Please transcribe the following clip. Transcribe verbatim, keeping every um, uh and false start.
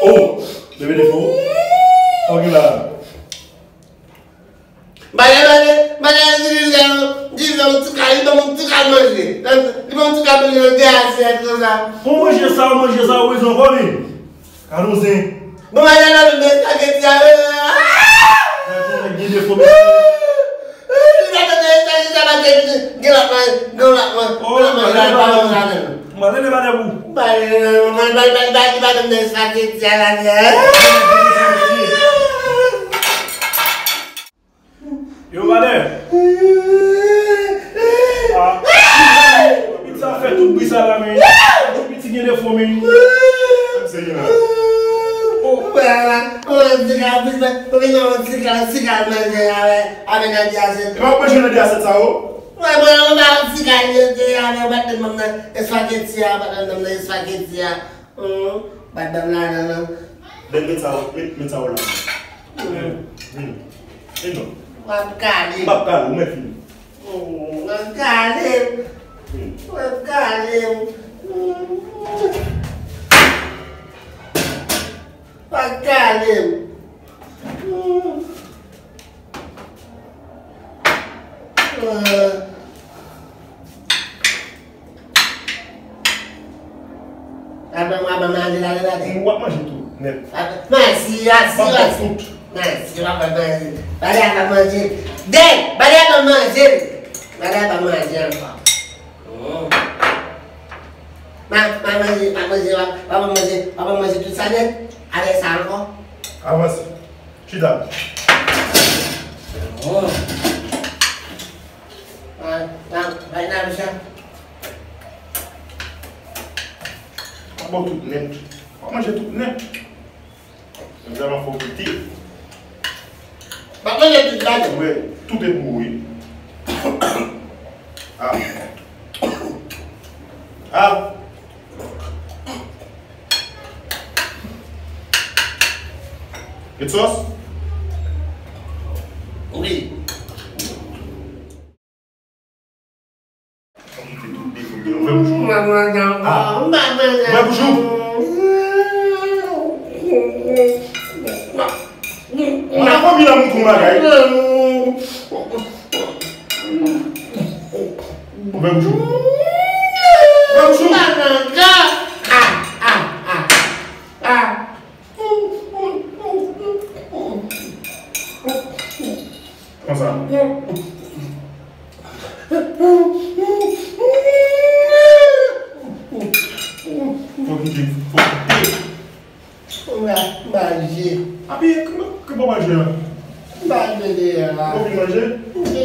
Oh, bebe Defo. Sa w gen la? Bale, bale, bale, di li fè yon, di li fè yon ti kal, li ban m yon ti kal manje. Li ban m yon ti kal manje nan de asyèt konsa. Bon, manje sa, manje sa, ou bezwen ankò, men. Gad yon zen. Bon, bale, bale, men espageti a, men. Gad yon nèg gen defo, men. Li pa tande espageti a, pa gen, gen lòt manje, gen lòt manje, gen lòt manje, la, pa manje ladan. Mwen, rele pa dèbou. Bale, bale, bale, bale, bale, bale, bale, espageti a, la, men. Yo, valè. Ah. Piti sa fè tout bri sa la, men. Piti gen defo, men. Mwen la, mwen di ka, mwen di ka, mwen di ka, ti ka manje avè, avè nan de asyèt. E pa manje nan de asyèt sa, o? Mwen, mwen, mwen ba ti ka manje avè, bat nan espageti a, bat nan espageti a. Hum, bat nan la, nan, nan. Ben, met sa, met, met sa w la. Vini. Vini. Vini non. W ap kale. M p ap kale, ou mèt fini. Oh, w ap kale. Vini. W ap kale. W ap kale. Aban, aban manje la, la, la. W ap manje tou, nèt. Manje, asi, asi. Manje. Bale aban manje. Dèy, bale aban manje. Bale aban manje ankò. Oh. Ma, ma manje, ma manje, ma, ma manje, ma manje tout sa nèt. Avè sa ankò. Avanse. Chita. Oh. Ah, ah, ah, ah, ah. Mwen ba w tout nèt. Mwen manje tout nèt. Mwen vrèman fò kite. Mwen manje tout bagay. Wi, tout e pou ou, wi. Ah. Ah. Get sòs? Wi. Ou vè bouch ou. Ah. Ou vè bouch ou. Ou nan fanmi nan mouton bagay. Ou vè bouch ou. Ou vè bouch ou. Ah, ah, ah, ah. Konsa. Fò kite, fò kite. Manje. Api, ki, ki bon manje a? Manje deyò la. Ou vin manje? Wi.